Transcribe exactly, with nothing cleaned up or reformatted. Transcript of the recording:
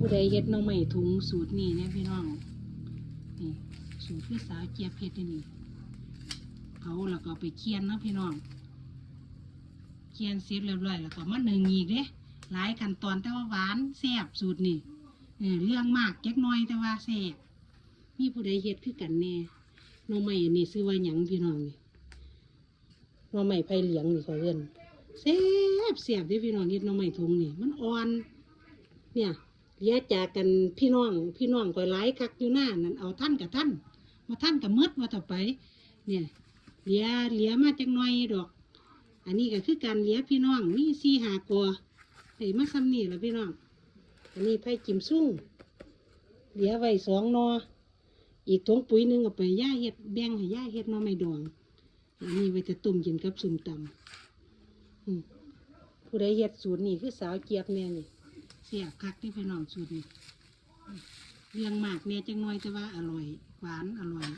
ผู้ใดเฮ็ดหน่อไม้ถุงสูตรนี้เนี่ยพี่น้อง นี่ สูตรคือสาวเจี๊ยบเฮ็ดนี่ เผาแล้วก็เอาไปเคี่ยนเนาะพี่น้อง เคี่ยนเสร็จเรียบร้อยแล้วก็มานึ่งอีกเด้ หลายขั้นตอนแต่ว่าหวานแซ่บสูตรนี่ เออ เรื่องมากจักหน่อยแต่ว่าแซ่บ มีผู้ใดเฮ็ดคือกันแน่ หน่อไม้อันนี้ชื่อว่าหยังพี่น้องนี่ หน่อไม้ไผ่เหลียงนี่ข้อยเอิ้น แซ่บแซ่บเด้พี่น้อง เฮ็ดหน่อไม้ถุงนี่ มันอ่อน เนี่ย เหลือจากกันพี่น้อง พี่น้องข้อยหลายคักอยู่หน้านั่น เอาทันก็ทัน บ่ทันก็หมดว่าต่อไป เนี่ย เหลือ เหลือมาจักหน่อยดอก อันนี้ก็คือการเหลือพี่น้อง มีสี่ห้าก่อ ได้มาส่ำนี่ล่ะพี่น้อง อันนี้ไผ่กิมซุง เหลือไว้สองหน่อ อีกถุงปุ๋ยหนึ่งเอาไปย่าเฮ็ด แบ่งให้ย่าเฮ็ดหน่อไม้ดอง อันนี้ไว้จะต้มกินกับส้มตำ อืม ผู้ใดเฮ็ดสูตรนี่คือสาวเจี๊ยบแน่นี่ แซ่บคักเด้พี่น้องสูตรนี่ เรื่องมากแน่จักหน่อยแต่ว่าอร่อย หวานอร่อย